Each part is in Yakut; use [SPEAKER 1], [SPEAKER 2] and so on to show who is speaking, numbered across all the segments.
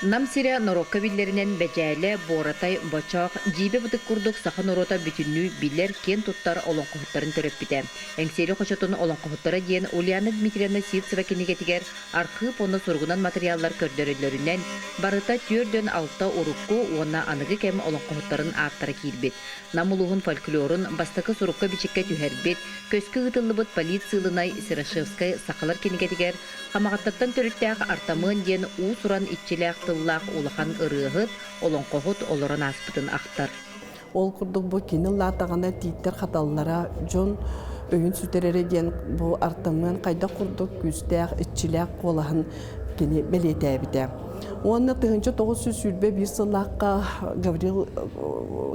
[SPEAKER 1] Нам сирэ норуокка биллэринэн Бэдьээлэ, Буоратай, Бочоох, Дьиибэ Бытык курдук саха норуота бүтүннүү билэр, киэн туттар олоҥхоһуттарын төрөппүтэ. Эҥсиэли хочотун олоҥхоһуттара диэн Ульяна Дмитриевна Сивцева кинигэтигэр архыып уонна суругунан матырыйааллар көрдөрөллөрүнэн, барыта 46 урукку уонна аныгы кэм олоҥхоһуттарын ааттара киирбит. Нам улууһун фольклорун бастакы сурукка-бичиккэ түһэрбит, көскө ыытыллыбыт политсыылынай Серошевскай сахалар кинигэтигэр Хамаҕаттаттан төрүттээх Артамыан диэн уус-уран иччилээх тыллаах улахан ырыаһыт, олоҥхоһут олорон ааспытын ахтар.
[SPEAKER 2] Ол курдук бу кини ыллаатаҕына тииттэр хаталлара, дьон өйүн сүтэрэрэ диэн бу Артамыан хайдах курдук күүстээх, иччилээх куолаһын кини бэлиэтээбитэ. Уонна 1921 сыллаахха Гаврил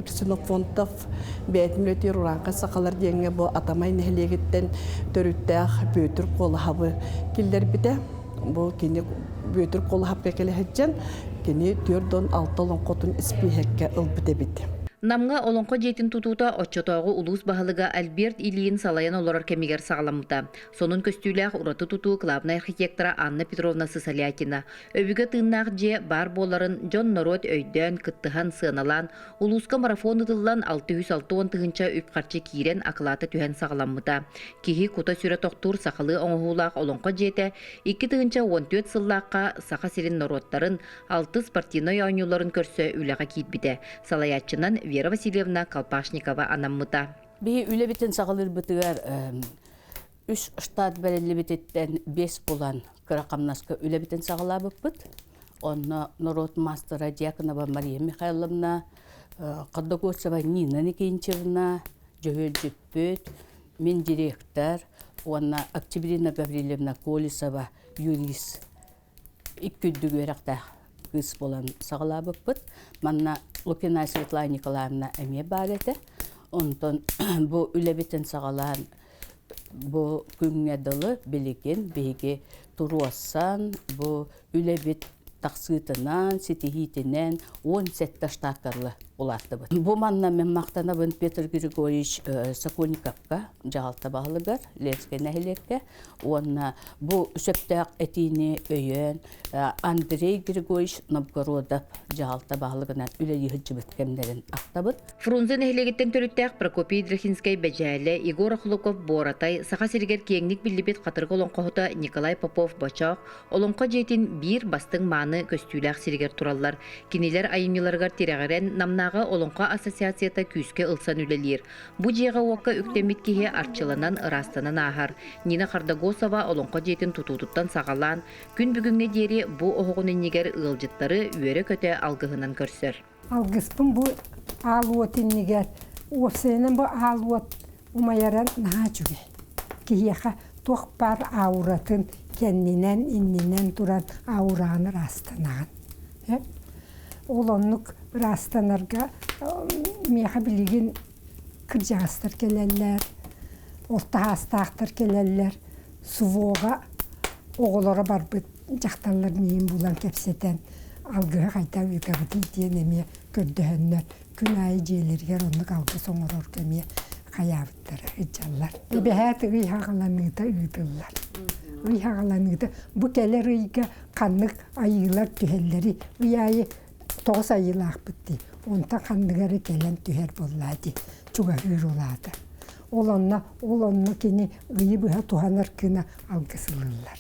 [SPEAKER 2] Ксенофонтов бэйэтин үлэтигэр Урааҥхай сахалар диэҥҥэ бу Атамай нэһилиэгиттэн төрүттээх Бүөтүр Куолаһабы киллэрбитэ. Бу кини Бүөтүр Куолаһапка кэлэ сылдьан кини 46 олоҥхотун испииһэккэ ылбыт эбит.
[SPEAKER 1] Намҥа Олоҥхо дьиэтин тутуута оччотооҕу улуус баһылыга Альберт Ильин салайан олорор кэмигэр саҕаламмыта. Сонун көстүүлээх ураты тутуу главнай архитектора Анна Петровна Сысолятина өбүгэ тыыннаах дьиэ баар буоларын дьон-норуот өйдөөн, кыттыһан, сыаналаан, улууска марафон ыытыллан 660 тыһыынча үп-харчы киирэн акылаата түһэн саҕаламмыта. Киһи кута-сүрэ тохтуур сахалыы оҥоһуулаах Олоҥхо дьиэтэ 2014 сыллаахха Саха сирин норуоттарын алтыс спортивнай оонньууларын көрсө үлэҕэ киирбитэ. Салайааччынан Вера Васильевна Колпашникова анаммыта.
[SPEAKER 3] Биһи үлэбитин саҕалыырбытыгар үс штат бэриллибититтэн биэс булан кыра хамнаска үлэбитин саҕалаабыппыт. Онно норуот маастара Дьяконова Мария Михайловна, Ходогосова Нина Никитична, Дьөһүөлдьүппүт, мин директор уонна Октябрина Гаврильевна Колесова юрист икки үрдүк үөрэхтээх кыыс буолан саҕалаабыппыт. Манна Лукина Светлана Николаевна эмиэ баар этэ. Онтон бу үлэбитин саҕалаан бу күҥҥэ дылы билигин биһиги туруорсан бу үлэбит тахсыытынан, ситиһиитинэн 17 штаттарла улааттыбыт. Бу манна мен махтанабын Петр Григорьевич Сокольниковка дьаһалта баһылыгар Ленскэй нэһилиэккэ уонна бу сөптөөх этиини өйөөн Андрей Григорьевич Новгородов дьаһалта баһылыгынан үлэлии сылдьыбыт кэмнэрин ахтабыт.
[SPEAKER 1] Фрунзе нэһилиэгиттэн төрүттээх Прокопий Драхинскай Бэдьээлэ, Егор Охлопков Буоратай, Саха сиригэр киэҥник биллибит хатырык олоҥхоһута Николай Попов Бочоох Олоҥхо дьиэтин биир бастыҥ мааны көстүүлээх сиригэр тураллар. Кинилэр айымньыларыгар тирэҕирэн Намнааҕы Олоҥхо ассоциацията күүскэ ылсан үлэлиир. Бу дьиэҕэ-уокка үктэммит киһи арчыланан, ыраастанан ааһар. Нина Хардагосова Олоҥхо дьиэтин тутуутуттан саҕалаан, күн бүгүҥҥэ диэри бу оһоҕун иннигэр ыалдьыттары үөрэ-көтө алгыһынан көрсөр.
[SPEAKER 4] Алгыспын бу аал уот иннигэр, уопсайынан бу аал уот умайара наһаа үчүгэй. Киһиэхэ туох баар ауратын кэннинэн, иннинэн туран аураны ыраастанаҕын. Ол оннук ыраастанарга миэхэ билигин кырдьаҕастар кэлэллэр, орто саастаахтар кэлэллэр, СВО-ҕа оҕолоро барбыт дьахталлар миигин булан кэпсэтэн алгыһы хайдах ыытабытый диэн эмиэ көрдөһөннөр күн аайы дьиэлэригэр оннук алгыс оҥорорго эмиэ хайаабыттара ыдьаллар. Эбэһээт ый хаҕаланыыта ыытыллар. Ый хаҕаланыыта бу кэлэр ыйга ханнык айыылар түһэллэрий ый аайы тоҕус айыылаахпыт дии. Онтон ханныга эрэ кэлэн түһэр буоллаа дии. Чугаһыыр улаата. Ол онно ол онно кини ыйы быһа туһанар гына алгыс ылыллар.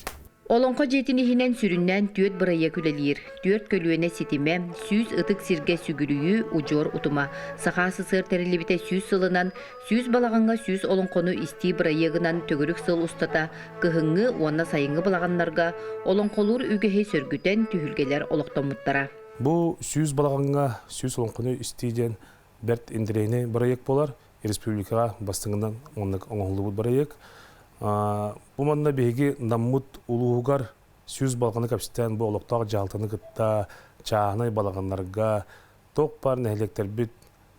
[SPEAKER 1] Олоҥхо дьиэтин иһинэн сүрүннээн түөрт бырайыак үлэлиир. Түөрт көлүөнэ ситимэ, 100 ытык сиргэ сүгүрүйүү, удьуор утума. Саха СССР тэриллибитэ 100 сылынан, 100 балаҕаҥҥа 100 олоҥхону истии бырайыагынан төгүрүк сыл устата кыһыҥҥы уонна сайыҥҥы балаҕаннарга олоҥхолуур үгэһи сөргүтэн түһүлгэлэр олохтоммуттара.
[SPEAKER 5] Бу 100 балаҕаҥҥа 100 олоҥхону истии диэн бэрт интэриэһинэй бырайыак буолар. Республикаҕа бастыҥынан оннук оҥоһуллубут бырайыак. Бу манна биһиги Наммыт улууһугар 100 балаҕаны кэпсээн бу олохтоох дьаһалтаны кытта чааһынай балаҕаннарга туох баар нэһилиэктэрбит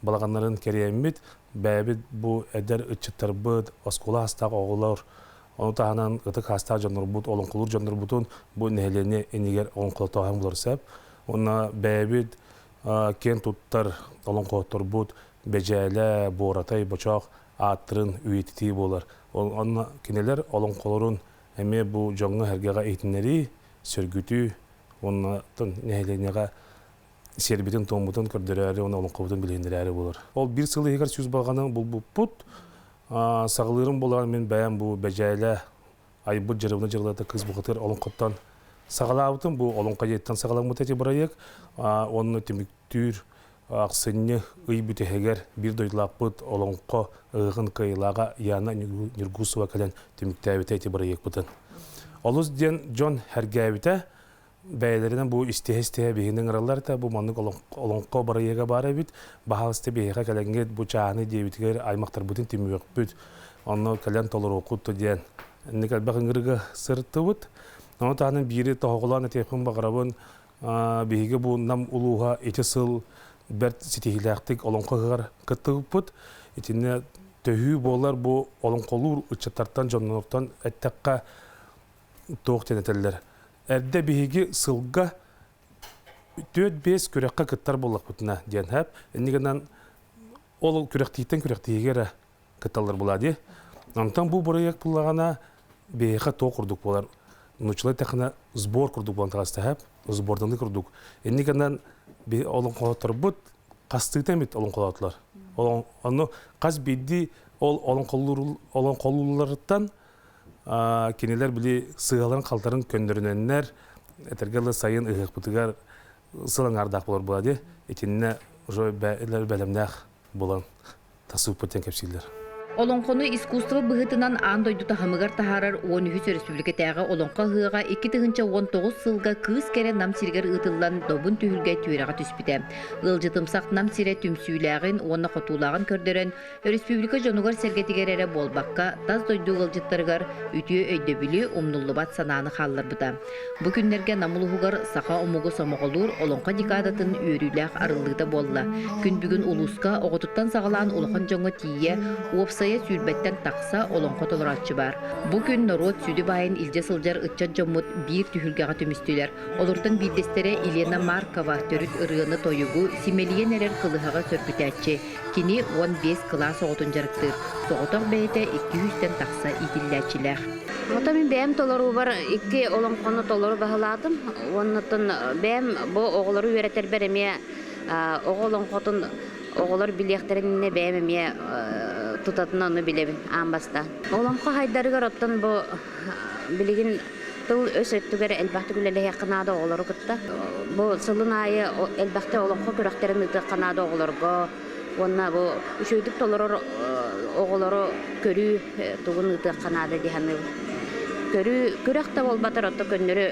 [SPEAKER 5] балаҕаннарын кэриэммит, бэйэбит бу эдэр ыччаттарбыт, оскуола саастаах оҕолор, ону таһынан ытык саастаах дьоннорбут, олоҥхолуур дьоннорбутун бу нэһилиэнньэ иннигэр олоҥхолотооһун булар сөп. Уонна бэйэбит киэн туттар олоҥхоһутторбут Бэдьээлэ, Буоратай, Бочоох ааттарын үйэтитии буолар. Онно кинилэр олоҥхолорун эмиэ бу дьоҥҥо-сэргэҕэ иһитиннэрии, сөргүтүү. Уонна нэһилиэнньэҕэ сиэрбитин-туоммутун көрдөрөөрү уонна олоҥхобутун билиһиннэрээри буолар. Ол биир сыл иһигэр 100 балаҕаны булбуппут. Саҕалыырым буолан мин бэйэм бу Бэдьээлэ айбыт дьырыбына дьырылата кыыс бухатыыр олоҥхоттон саҕалаабытым. Бу олоҥхо дьиэттэн саҕаламмыт эти бырайыак. Онно түмүктүүр ахсынньы ый бүтэһигэр биир дойдулаахпыт олоҥхо ыһыаҕын кыайыылааҕа Яна Ньургусова кэлэн түмүктээбитэ ити бырайыакпытын. Олус диэн дьон сэргээбитэ, бэйэлэринэн бу истиһэ-истиһэ биһигини ыҥыраллар этэ, бу маннык олоҥхо бырайыага баар эбит, баһаалыста биһиэхэ кэлэҥҥит бу чааһыны диэбитигэр аймахтарбытын түмүөхпүт, онно кэлэн толоруоххут диэн инник элбэх ыҥырыга сырыттыбыт. Ону таһынан биири тоһоҕолоон этиэхпин баҕарабын, биһиги бу Нам улууһа ити сыл бэрт ситиһиилээхтик олоҥхо ыһыаҕар кыттыбыппыт. Итиннэ төһүү буолар бу олоҥхолуур ыччаттартан, дьоннортон эттэххэ туох диэн этэллэр. Эрдэ биһиги сылга 4-5 күрэххэ кыттар буоллахпытына диэн хэп. Инни гынан ол күрэхтииттэн күрэхтиигэ эрэ кытталлар буолаа дии. Онтон бу бырайыак буллаҕына биһиэхэ туох курдук буолар. Нууччалыы эттэххинэ сбор курдук буолан таҕыста хэп. Сборданыы курдук. Инни гынан олоҥхоһотторбут хастыыта эмит олоҥхолоотулар. Ону хас биирдии ол олоҥхолуулларыттан кинилэр били сыаларын-халтарын көннөрүнэннэр этэргэ дылы сайын ыһыахпытыгар сыл аҥаардаах буолар буолаа дии. Итиннэ уже бэлэмнээх буолан тахсыбыппыт диэн кэпсииллэр.
[SPEAKER 1] Олоҥхону искусство быһыытынан аан дойду таһымыгар таһаарар 13 өрөспүүбүлүкэтээҕи Олоҥхо ыһыаҕа 2019 сылга Кыыс Кэрэ Нам сиригэр ыытыллан Добун түһүлгэ түөрэҕэ түспүтэ. Ыалдьытымсах Нам сирэ түмсүүлээҕин уонна хотуулааҕын көрдөрөн, Өрөспүүбүлүкэ дьонугар-сэргэтигэр эрэ буолбакка, тас дойду ыалдьыттарыгар үтүө өйдөбүлү, умнуллубат санааны хаалларбыта. Бу күннэргэ Нам улууһугар саха омугу сомоҕолуур Олоҥхо декадатын үөрүүлээх арыллыыта буолла. Күн бүгүн улууска оҕотуттан саҕалаан улахан дьоҥҥо тиийэ, уопсайа сүүрбэттэн тахса олоҥхо толорооччу баар. Бу күн норуот сүдү баайын илдьэ сылдьар ыччат дьоммут биир түһүлгэҕэ түмүстүлэр. Олортон биирдэстэрэ Елена Маркова төрүт ырыаны-тойугу симэлийэн эрэр кылыһаҕы сөргүтээччи. Кини 15 кылаас оҕотун дьарыктыыр, соҕотох бэйэтэ 200-тэн тахса иитиллээччилээх.
[SPEAKER 6] Ото мин бэйэм толоруубар икки олоҥхону толору баһылаатым. Уоннаттан бэйэм бу оҕолору үөрэтэрбэр эмиэ оҕо олоҥхотун оҕолор билиэхтэрин иннинэ бэйэм эмиэ тутатына ону билэбин аан бастаан. Олоҥхо хайдарыгар оттон бу билигин тыл өс өттүгэр элбэхтик үлэлэһиэххэ наада оҕолору кытта. Бу сылын аайы элбэхтэ олоҥхо күрэхтэрин ыытыахха наада оҕолорго уонна бу үчүгэйдик толорор оҕолору көрүү тугун ыытыахха наада дии саныыбын. Көрүү күрэх да буолбатар, отто көннөрү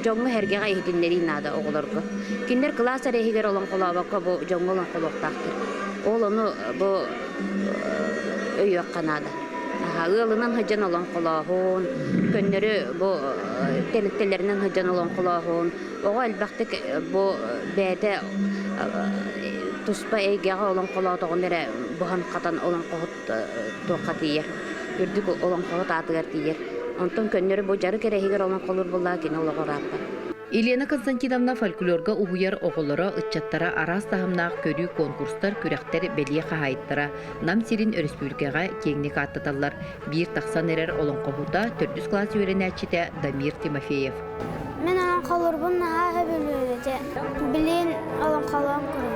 [SPEAKER 6] дьоҥҥо сэргэҕэ иһитиннэрии наада оҕолорго. Кинилэр кылаас эрэ иһигэр олоҥхолообокко бу дьоҥҥо олоҥхолуохтаахтар. Ол ону бу өйүөххэ наада. Ыалынан сылдьан олоҥхолооһун, көннөрү бу тэрилтэлэринэн сылдьан олоҥхолооһун, оҕо элбэхтик бу бэйэтэ туспа эйгэҕэ олоҥхолоотоҕуна эрэ буһан-хатан олоҥхоһут туохха тиийэр, үрдүк олоҥхоһут аатыгар тиийэр. Онтон көннөрү бу дьарык эрэ иһигэр олоҥхолуур буоллаҕа кини олоҕо ырааппат.
[SPEAKER 1] Елена Константиновна фольклорга уһуйар оҕолоро, ыччаттара араас таһымнаах көрүү конкурстар, күрэхтэр бэлиэ хаһаайыттара. Нам сирин өрөспүүбүлүкэҕэ киэҥник ааттаталлар. Биир тахсан эрэр олоҥхоһута төрдүс кылаас үөрэнээччитэ Дамир Тимофеев.
[SPEAKER 7] Мин олоҥхолорбун наһаа сөбүлүүр этэ. Билигин олоҥхолоон көрүм.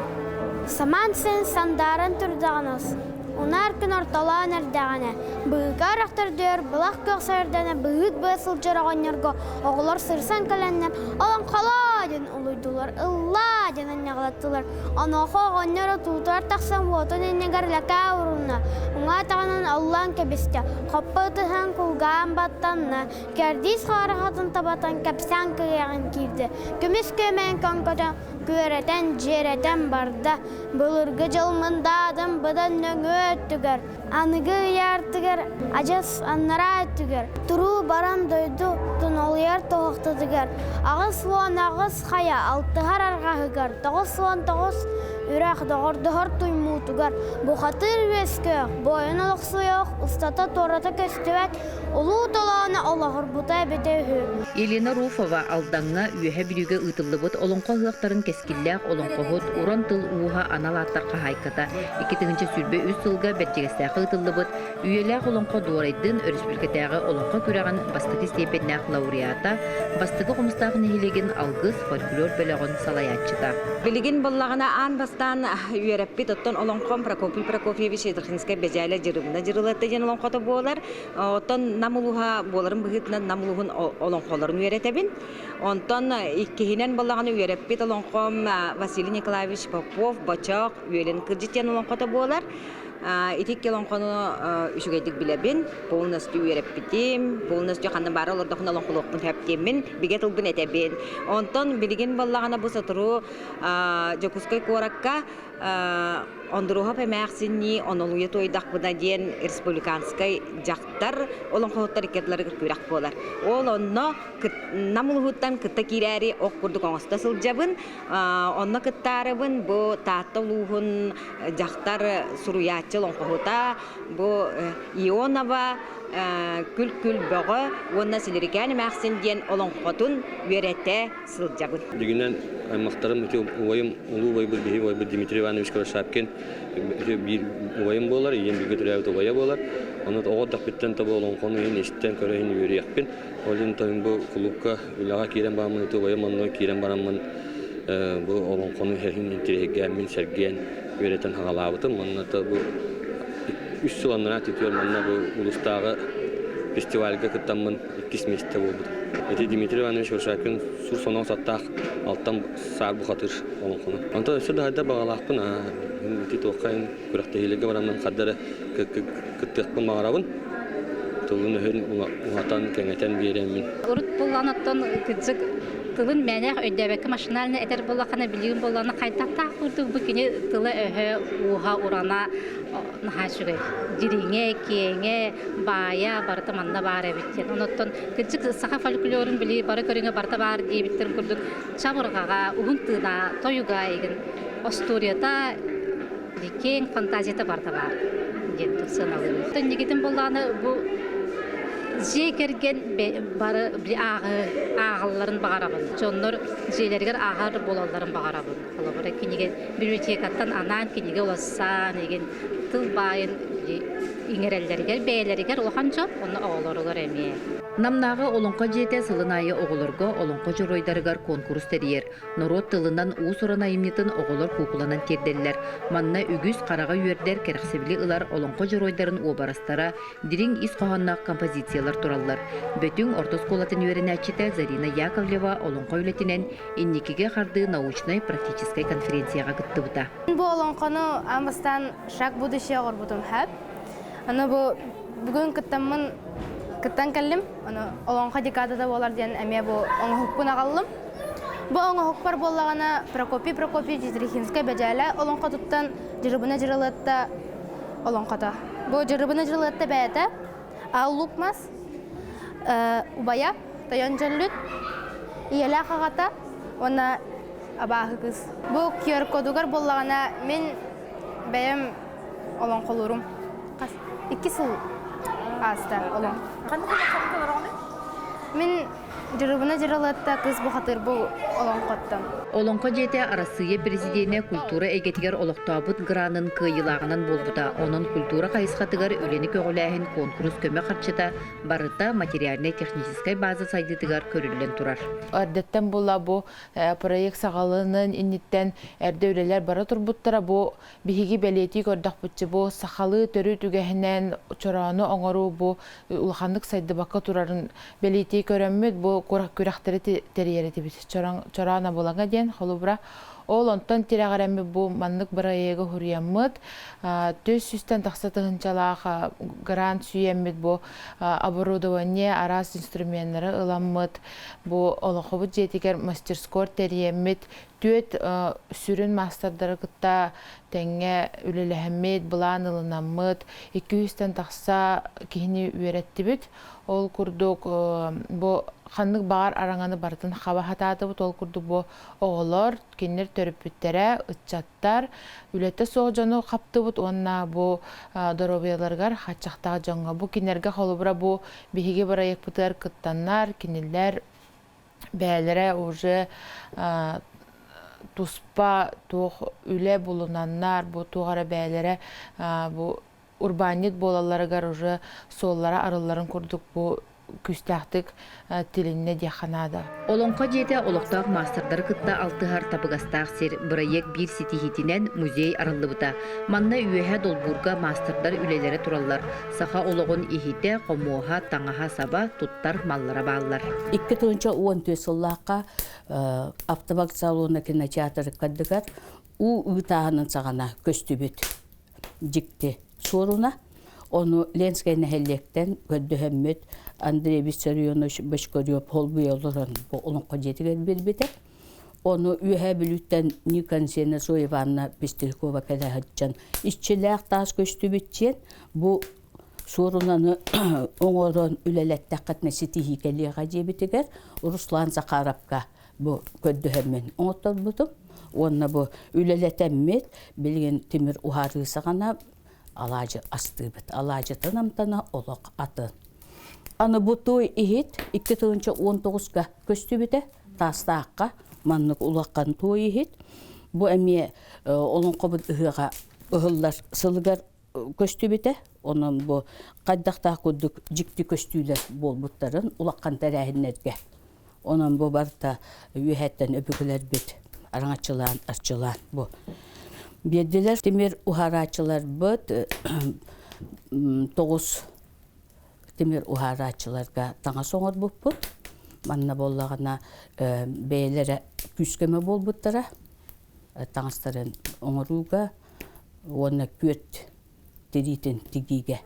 [SPEAKER 7] Самаан син сандааран турдаҕына Унаар күн ортолоон эрдэҕинэ, быыка үрэх былах көхсөрдөнө быһыыт быа сылдьар оҕонньорго оҕолор сырсан кэлэннэр «Олоҥхолоо!» диэн улуйдулар, «Ыллаа!» диэн анньаҕалаттылар. Онуоха оҕонньор отуутугар тахсан уотун иннигэр лэкээ урунна, уҥа атаҕынан оллоон кэбистэ, хоппо ытыһан кулгаан баттанна, кэрдиис хаарахатын табатан кэпсээн кыайаҕын киирдэ, көмүс күөмэйин көҥкөтөн күөрэтэн, дьиэрэтэн барда. Былыргы дьыл мындаадын быдан нөҥүө өттүгэр, аныгы үйэ артыгар адьас аннараа өттүгэр, туруу баран дойду тунолуйар туһахтатыгар, 88 хайа алтыһар арҕаһыгар, 99 үрэх доҕордоһор туймуутугар бухатыыр үөскүөх, буойун олохсуйуох, устата-туората көстүбэт улуу толооно олоҕурбута эбитэ үһү.
[SPEAKER 1] Елена Руфова Алдаҥҥа Үөһэ Бүлүүгэ ыытыллыбыт олоҥхо ыһыахтарын кэскиллээх олоҥхоһут, уран тыл ууһа анал ааттар хаһаайката, 2023 сылга Бэрдьигэстээххэ ыытыллыбыт Үйэлээх олоҥхо Дуорайдыын өрөспүүбүлүкэтээҕи олоҥхо күрэҕин бастакы степеннээх лауреата, Бастакы Хомустаах нэһилиэгин Алгыс фольклор бөлөҕүн салайааччыта.
[SPEAKER 8] Билигин буоллаҕына аан бастаан үөрэппит оттон олоҥхом Прокопий Прокопьевич Ядрихинскай Бэдьээлэ Дьырыбына Дьырылыатта диэн олоҥхото буолар. Оттон Нам улууһа буоларын быһыытынан Нам улууһун олоҥхолорун үөрэтэбин. Онтон иккиһинэн буоллаҕына үөрэппит олоҥхом Василий Николаевич Попов Бочоох Үөлэн кырдьыт диэн олоҥхото буолар. Ити икки олоҥхону үчүгэйдик билэбин, полностью үөрэппитим, полностью ханна баара олордохпуна олоҥхолуохпун сөп диэммин, бигэ тылбын этэбин. Онтон билигин буоллаҕына бу сотору Дьокуускай куоракка Ондуруоһап эмээхсиннии онолуйа туойдахпына диэн республиканскай дьахтар олоҥхоһуттар икки ардыларыгар күрэх буолар. Ол онно Нам улууһуттан кытта киирээри ох курдук оҥосто сылдьабын. Онно кыттаарыбын бу Таатта улууһун дьахтар суруйааччы олоҥхоһута бу Ионова Күл-күл бөҕө уонна Силирикээн эмээхсин диэн олоҥхотун үөрэтэ сылдьабын.
[SPEAKER 9] Дьиҥинэн аймахтарым ити убайым, улуу убайбыт биһиги убайбыт Дмитрий Иванович Кривошапкин биир убайым буолар, ийэм бииргэ төрөөбүт убайа буолар. Ону оҕо эрдэхпиттэн тобу олоҥхону иһин истэн көрө иһин үөрүйэхпин. Ол иһин тойон бу кулуупка үлэҕэ киирэн бараммын ити убайым онно киирэн бараммын бу олоҥхону иһин интириэһиргээммин сэргээн үөрэтэн хаҕалаабытым. Уонна бу үс сыл анараа түтүөр манна бу улуустааҕы фестивальга кыттаммын иккис миэстэ буолбутум. Ити Дмитрий Иванович Вершакин сур соноҕос аттаах алтан саар бухатыыр олоҥхону. Онтон өссө да хайда баҕалаахпын ити туохха күрэхтэһиилэргэ бараммын хардары кыттыахпын баҕарабын. Тылын-өһүн уһатан, кэҥэтэн биэрэммин.
[SPEAKER 10] Урут буллан оттон кырдьык тылын мээнэх өйдөөбөккө машинально этэр буоллаххына билигин буоллаҕына хайдахтаах курдук бу кини тыла-өһө ууһа урана наһаа үчүгэй дириҥэ киэҥэ баайа барыта манна баар эбит диэн онуттан кырдьык саха фольклорун били бары көрүҥэ барыта баар диэбиттэрин курдук чабырҕаҕа уһун тыына тойуга игин остуоруйата киэҥ фантазията барыта баар диэн сыаналыыбын. Инникитин буоллаҕына бу дьиэ кэргэн бары ааҕалларын баҕарабын. Дьоннор дьиэлэригэр ааҕар буолалларын баҕарабын. Холобура, кинигэ библиотекаттан анаан кинигэ улассаан игин тыл баайын иҥэрэллэригэр бэйэлэригэр улахан дьон, онно оҕолоругар эмиэ.
[SPEAKER 1] Намнааҕы Олоҥхо дьиэтэ сылын аайы оҕолорго олоҥхо дьоруойдарыгар куонкурус тэрийэр. Норуот тылынан уус-уран айымньытын оҕолор куукуланан тиэрдэллэр. Манна үгүс хараҕы үөрдэр, кэрэхсэбили ылар олоҥхо дьоруойдарын уобарастара, дириҥ ис хоһоонноох композициялар тураллар. Бөтүҥ орто оскуолатын үөрэнээччитэ Зарина Яковлева олоҥхо үлэтинэн Инникигэ хардыы научнай-практическай конференцияҕа кыттыбыта.
[SPEAKER 11] Бу олоҥхону аан бастаан «Шаг будущее» оҥорбутум сөп. Аны бу бүгүн кыттаммын кыттан кэллим. Аны олоҥхо декадата буолар диэн эмиэ бу оҥоһукпун аҕаллым. Бу оҥоһукпар буоллаҕына Прокопий Прокопьевич Дьитрихинскэй Бэдьээлэ олоҥхотуттан Дьырыбына Дьырылыатта олоҥхото. Бу Дьырыбына Дьырылыатта бэйэтэ Аал Луук Мас убайа Тойон Дьөллүт, ийэлээх аҕата уонна абааһы кыыс. Бу QR-кодугар буоллаҕына мин бэйэм олоҥхолуурум. Хас икки сыл ааста олоҥ.
[SPEAKER 12] Ханнык олоҥхону толороҕунуй?
[SPEAKER 11] Мин Дьырыбына Дьырылыатта кыыс бухатыыр бу олоҥхоттон.
[SPEAKER 1] Олоҥхо дьиэтэ Арассыыйа Президенэ культура эйгэтигэр олохтообут гранын кыайыылааҕынан буолбута. Онон культура хайысхатыгар үлэни көҕүлээһин куонкурус көмө харчыта барыта материальнай-техническэй база сайдыытыгар көрүллэн турар.
[SPEAKER 13] Эрдэттэн була бу проект саҕаланын инниттэн эрдэ үлэлэр бара турбуттара. Бу биһиги бэлиэтии көрдөхпүтчэ бу сахалыы төрүт үгэһинэн чороону оҥоруу бу улаханнык сайдыбакка турарын бэлиэтии көрөммүт бу күрэхтэри тэрийэр этибит. Чороон абылаҥа диэн холобура ол онтон тирэҕирэммит бу маннык бырайыагы хуруйаммыт түс сүүстэн тахса тыһынчалаах грант сүүйэммит бу оборудование араас инструменнары ыламмыт бу олохобут дьиэтигэр мастерскор тэрийэммит түөрт сүрүн маастардары кытта тэҥҥэ үлэлэһэммит, былаан ылынаммыт, 200-тэн тахса киһини үөрэттибит. Ол курдук бу ханнык баҕар араҥаны барытын хаба сатаатыбыт. Ол курдук бу оҕолор, кинилэр төрөппүттэрэ, ыччаттар, үлэтэ суох дьону хаптыбыт уонна бу доруобуйаларыгар хаччахтаах дьоҥҥо. Бу кинилэргэ холобура бу биһиги бырайыакпытыгар кыттаннар, кинилэр бэйэлэрэ уже туспа туох үлэ булунаннар, бу туох эрэ бэйэлэрэ бу урбаанньыт буолалларыгар уже суоллара арылларын курдук бу күүстээхтик тилиннэ диэххэ наада.
[SPEAKER 1] Олоҥхо дьиэтэ олохтоох маастардары кытта алтыһар табыгастаах сир. Бырайыак биир ситиһиитинэн музей арыллыбыта. Манна үөһэ долбуурга маастардар үлэлэрэ тураллар. Саха олоҕун иһитэ, хомуоһа, таҥаһа-саба, туттар маллара бааллар.
[SPEAKER 3] 2014 сыллаахха автовокзал уонна кинотеатр ыккардыгар уу ыытааһынын саҕана көстүбүт дьикти суоруна. Ону Ленскэй нэһилиэктэн көрдөһөммүт Андрей Виссарионович Бочкарев холбуйа олорон бу олоҥхо дьиэтигэр биэрбитэ. Ону Үөһээ Бүлүүттэн Никон Сена Зоя Ивановна Пестрякова кэлэ сылдьан иччилээх таас көстүбүт диэн бу суорунаны оҥорон үлэлэттэххитинэ ситиһии кэлиэҕэ диэбитигэр Руслан Захаровка бу көрдөһөммүн оҥотторбутум уонна бу үлэлэтэммит билигин тимир уһаарыы саҕана алаадьы астыыбыт. Алаадьытын амтана олох атын. Аны бу туой иһит 2019-га көстүбүтэ Таастаахха маннык улахан туой иһит. Бу эмиэ олоҥхобут ыһыаҕа ыһыллар сылыгар көстүбүтэ. Онон бу хайдахтаах курдук дьикти көстүүлэр буолбуттарын улахан тэрээһиннэргэ. Онон бу барыта үөһэттэн өбүгэлэрбит араҥаччылаан, арчылаан бу биэрдилэр. Тимир уһаарааччыларбыт тоҕус тимир уһаарааччыларга таҥас оҥорбуппут. Манна буоллаҕына бэйэлэрэ күүс-көмө буолбуттара. Таҥастарын оҥорууга уонна күөт тириитин тигиигэ.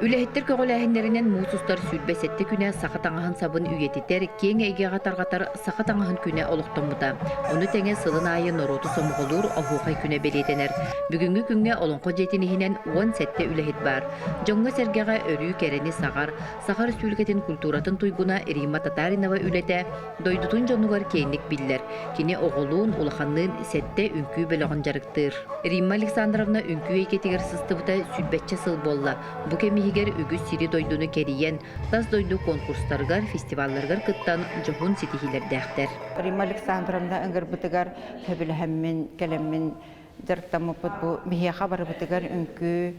[SPEAKER 1] Үлэһиттэр көҕүлээһиннэринэн муус устар 27 күнэ саха таҥаһын сабын үйэтитэр, киэҥ эйгэҕэ тарҕатар Саха таҥаһын күнэ олохтоммута. Ону тэҥэ сылын аайы норуоту сомоҕолуур Оһуохай күнэ бэлиэтэнэр. Бүгүҥҥү күҥҥэ Олоҥхо дьиэтин иһинэн 17 үлэһит баар. Дьоҥҥо-сэргэҕэ өрүү кэрэни саҕар, Саха Өрөспүүбүлүкэтин культуратын туйгуна Римма Татаринова үлэтэ дойдутун дьонугар киэҥник биллэр. Кини оҕолуун, улаханныын сэттэ үҥкүү бөлөҕүн дьарыктыыр. Римма Александровна үҥкүү эйгэтигэр сыстыбыта сүүрбэччэ сыл буолла. Бу кэм иһигэр үгүс сири-дойдуну кэрийэн, тас дойду конкурстарыгар, фестивалларыгар кыттан дьоһун ситиһиилэрдээхтэр.
[SPEAKER 12] Римма Александровна ыҥырбытыгар сөбүлэһэммин, кэлэммин дьарыктаммыппыт бу биһиэхэ барыбытыгар үҥкүү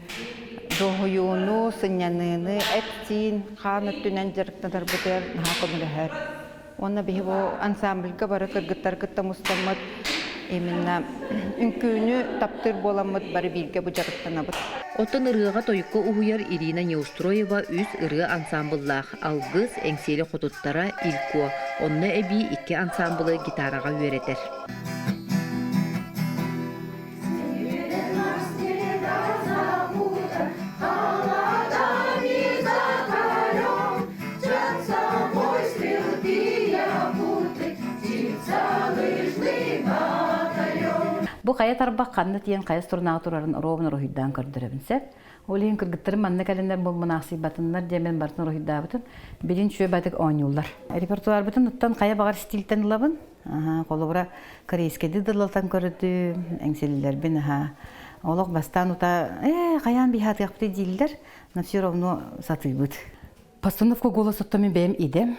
[SPEAKER 12] дуоһуйууну, сынньаныыны эт-сиин, хаан өттүнэн дьарыктанарбытыгар наһаа көмөлөһөр. Уонна биһи бу ансамбльга бары кыргыттар кытта мустаммыт именно үҥкүүнү таптыыр буоламмыт бары бииргэ бу дьарыктанабыт.
[SPEAKER 1] Оттон ырыаҕа-тойукка уһуйар Ирина Неустроева үс ырыа ансамбллаах «Алгыс», «Эҥсиэли хотуттара», «Илко», онно эбии икки ансамблы гитараҕа үөрэтэр.
[SPEAKER 14] Бу хайа тарбах ханна тиийэн хайа струнаҕа турарын ровно уруһуйдаан көрдөрөбүн сөп. Ол иһин кыргыттарым манна кэлэннэр мунаахсыйбатыннар диэн барытын уруһуйдаабытым. Билин үчүгэй баҕайытык оонньууллар. Репертуарбытын оттон хайа баҕар стильтэн ылабын. Холобура, корейскайдыы дыллалтан көрөдүм, эҥсиллэрбин аһаа. Олох бастаан ута ээ хайаан биһаатыахпытый дииллэр, но все равно сатыыбыт. Постановка голос оттон мин бэйэм идэм.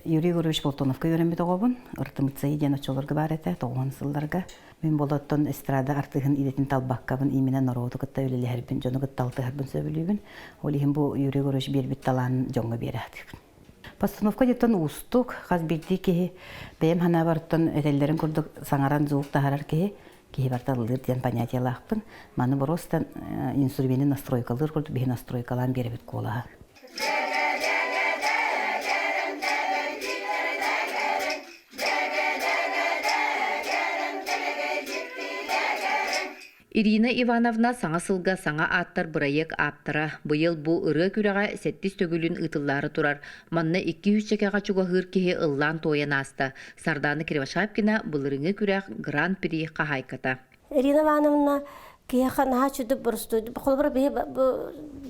[SPEAKER 14] Юрий Егорович Болтоновка үөрэммит оҕобун. Ыртымыцай диэн оччолорго баар этэ, тоҕуһун сылларга. Мин болоттон эстрада артыыһын идэтин талбаккабын, именно норуоту кытта үлэлэһэрбин, дьону кытта алтыһарбын сөбүлүүбүн. Ол иһин бу Юрий Егорович биэрбит талаанын дьоҥҥо биэрэ сатыыбын. Постановка диэттэн уустук, хас биирдии киһи бэйэм санаабарыттан этэллэрин курдук саҥаран звук таһаарар киһи, киһи барыта ыллыыр диэн понятиелаахпын. Маны просто инструменты настройкалыыр курдук биһи настройкалаан биэрэбит куолаһа.
[SPEAKER 1] Ирина Ивановна саҥа сылга саҥа ааттар бырайыак ааптара. Быйыл бу ырыа күрэҕэ сэттис төгүлүн ыытыллаары турар. Манна 200 чэкэҕэ чугаһыыр киһи ыллаан-туойан ааста. Сардаана Кривошапкина былырыыҥҥы күрэх Гран-при хаһаайката.
[SPEAKER 15] Ирина Ивановна Киһиэхэ наһаа үчүгэй боростуой. Холобура биһи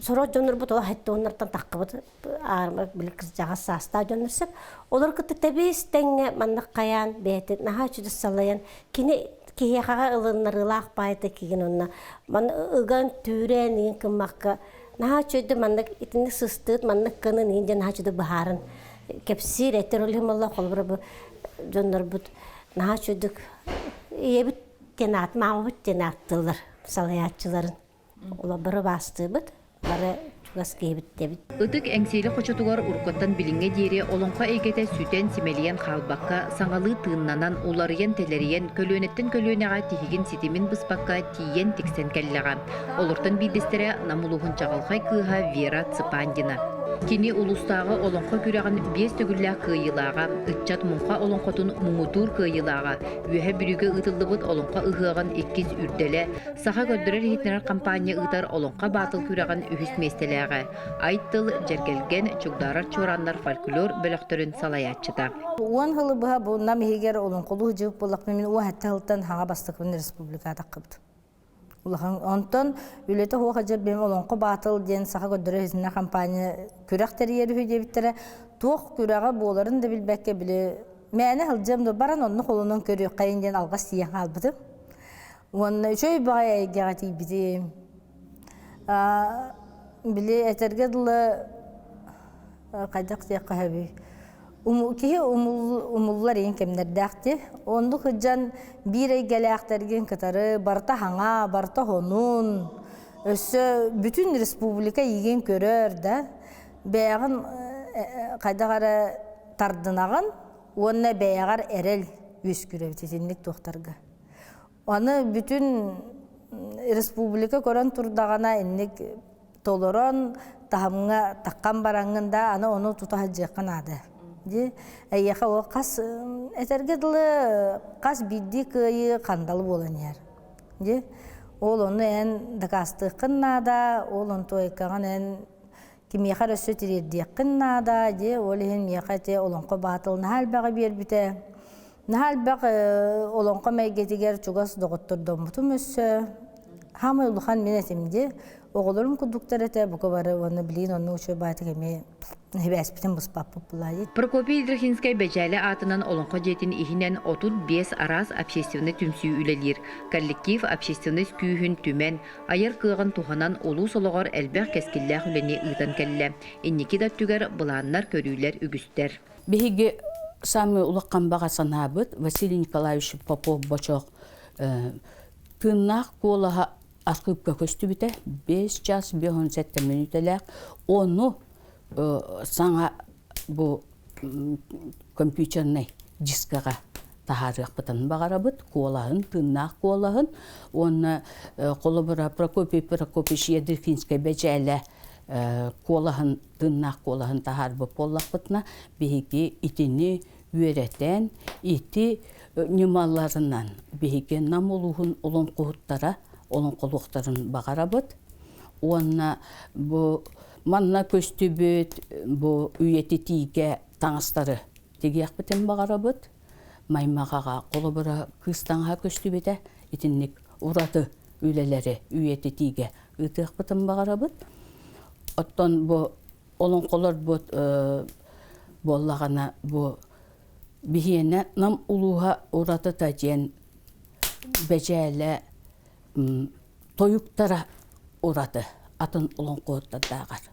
[SPEAKER 15] сорох дьоннорбут ол хаттуоннартан таххыбыт аарма били кырдьаҕас саастаах дьоннор сөп. Олор кытта тэбис тэҥҥэ маннык хайаан бэйэтин наһаа үчүгэй салайан кини киһиэхэҕэ ылыннарыылаах баайта кигин онно ман ыган түүрэн иин кыммакка наһаа үчүгэйдик маннык итинник сыстыыт маннык гынын иин диэн наһаа үчүгэй быһааран кэпсиир этэр ол иһин буолла холобура бу дьоннорбут наһаа үчүгэйдик ийэбит диэн аат маамабыт диэн ааттыыллар салайааччыларын олор бары баастыыбыт бары чугас киһибит дэбит.
[SPEAKER 1] Ытык Эҥсиэли хочотугар уруккуттан билиҥҥэ диэри олоҥхо эйгэтэ сүтэн-симэлийэн хаалбакка, саҥалыы тыыннанан, уларыйан-тэлэрийэн, көлүөнэттэн көлүөнэҕэ тиһигин ситимин быспакка тиийэн тиксэн кэллэҕэ. Олортон биирдэстэрэ Нам улууһун чаҕылхай кыыһа Вера Цыпандина. Кини улуустааҕы олоҥхо күрэҕин биэс төгүллээх кыайыылааҕа, ыччат муҥха олоҥхотун муҥутуур кыайыылааҕа, Үөһэ Бүлүүгэ ыытыллыбыт Олоҥхо ыһыаҕын иккис үрдэлэ, Саха көрдөрөр-иһитиннэрэр хампаанньа ыытар Олоҥхо баатыл күрэҕин үһүс миэстэлээҕэ, Ай тыл, Дьэргэлгэн, Чугдаарар чуорааннар фольклор бөлөхтөрүн салайааччыта.
[SPEAKER 16] Уон сылы быһа бу Нам иһигэр олоҥхолуу сылдьыбыт буоллахпына мин уон сэттэ сылтан хаҥа бастакыбын республикаҕа таххыбытым. Улахан онтон үлэтэ суох дьэ бэйэм Олоҥхо баатыл диэн саха көрдөрөр иһитиннэр компания күрэх тэрийэр үһү диэбиттэрэ. Туох күрэҕэ буоларын да билбэккэ били мээнэ сылдьыам да баран онно холонон көрүөххэйин диэн алҕас тиийэн хаалбытым. Уонна үчүгэй баҕайы эйгэҕэ тиийбитим. Били этэргэ дылы хайдах диэххэ сөбүй киһи умуллар иин кэмнэрдээх дии. Оннук сылдьан биир эйгэлээхтэргин кытары барыта хаҥа, барыта хонун, өссө бүтүн республика иигин көрөр да, бэйэҕин хайдах эрэ тардынаҕын уонна бэйэҕэр эрэл үөскүүр эбит итинник туохтарга. Аны бүтүн республика көрөн турдаҕына инник толорон таһымҥа таххан бараҥҥын да аны ону тута сылдьыахха наада. Дии эйиэхэ ол хас этэргэ дылы хас биирдии кыайыы хандалы буолан иһэр. Дии ол ону эн дакаастыаххын наада, ол онтуойкаҕын эн кимиэхэ эрэ өссө тириэрдиэххин наада, дии ол иһин миэхэ ити олоҥхо баатыл наһаа элбэҕи биэрбитэ. Наһаа элбэх олоҥхо эйгэтигэр чугас доҕоттордоммутум өссө. Хаамай улахан мин этим дии. Оҕолорум курдуктар этэ, бука бары уонна билигин оннук үчүгэй баайтык эмиэ сибээспитин быспаппыт булаайы.
[SPEAKER 1] Прокопий Ядрихинскай Бэдьээлэ аатынан Олоҥхо дьиэтин иһинэн 35 араас общественнай түмсүү үлэлиир. Коллектив общественность күүһүн түмэн, айар кыаҕын туһанан улуус олоҕор элбэх кэскиллээх үлэни ыытан кэллэ. Инники да өттүгэр былааннар, көрүүлэр үгүстэр.
[SPEAKER 3] Биһиги самый улахан баҕа санаабыт Василий Николаевич Попов-Бочоох тыыннаах куолаһа архыыпка көстүбүтэ 5 час 57 мүнүүтэлээх ону саҥа бу компьютернай дискаҕа таһаарыахпытын баҕарабыт куолаһын тыыннаах куолаһын уонна холобура Прокопий Прокопьевич Ядрихинскай бэдьээлэ куолаһын тыыннаах куолаһын таһаарбыт буоллахпытына биһиги итини үөрэтэн ити ньымаларынан биһиги Нам улууһун олоҥхоһуттара олоҥхолуохтарын баҕарабыт уонна бу манна көстүбүт бу үйэтитиигэ таҥастары тигиэхпитин баҕарабыт маймаҕаҕа холобура кыыс таҥаһа көстүбүтэ итинник ураты үлэлэри үйэтитиигэ ыытыахпытын баҕарабыт оттон бу олоҥхолорбут буоллаҕына бу биһиэнэ Нам улууһа уратыта диэн бэдьээлэ тойуктара ураты атын олоҥхоһуттардааҕар.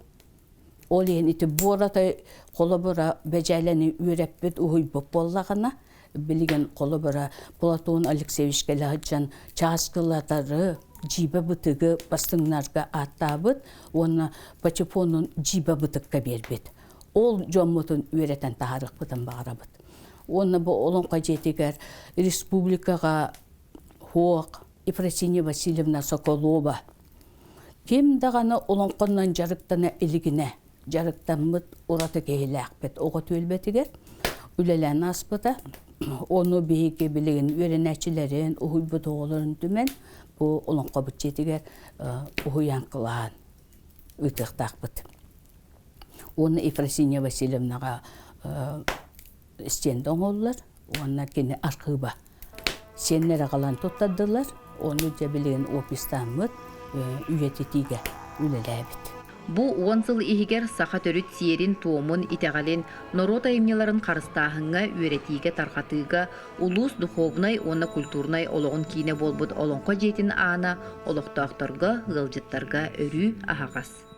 [SPEAKER 3] Ол иһин ити буоратай холобура бэдьээлэни үөрэппит уһуйбут буоллаҕына билигин холобура Платон Алексеевич кэлэ сылдьан чааскылатары дьиибэ бытыгы бастыҥнарга ааттаабыт уонна патефонун дьиибэ бытыкка биэрбит. Ол дьоммутун үөрэтэн таһаарыахпытын баҕарабыт. Уонна бу Олоҥхо дьиэтигэр республикаҕа ХУОК Ефросинья Васильевна Соколова ким даҕаны олоҥхоннон дьарыктана илигинэ дьарыктаммыт ураты киһилээхпит оҕо түөлбэтигэр үлэлээн ааспыта. Ону биһиги билигин үөрэнээччилэрин, уһуйбут оҕолорун түмэн бу олоҥхобут дьиэтигэр уһуйаан кылаан ыытыахтаахпыт. Уонна Ефросинья Васильевнаҕа стенд оҥоһуллар уонна кини архыыба. Сиэннэр аҕалан туттардылар. Ону дьэ билигин опистааммыт үйэтитиигэ үлэлээбит.
[SPEAKER 1] Бу уон сыл иһигэр саха төрүт сиэрин-туомун, итэҕэлин, норуот айымньыларын харыстааһыҥҥа, үөрэтиигэ, тарҕатыыга улуус духуобунай уонна культурнай олоҕун киинэ буолбут Олоҥхо дьиэтин аана олохтоохторго, ыалдьыттарга өрүү аһаҕас.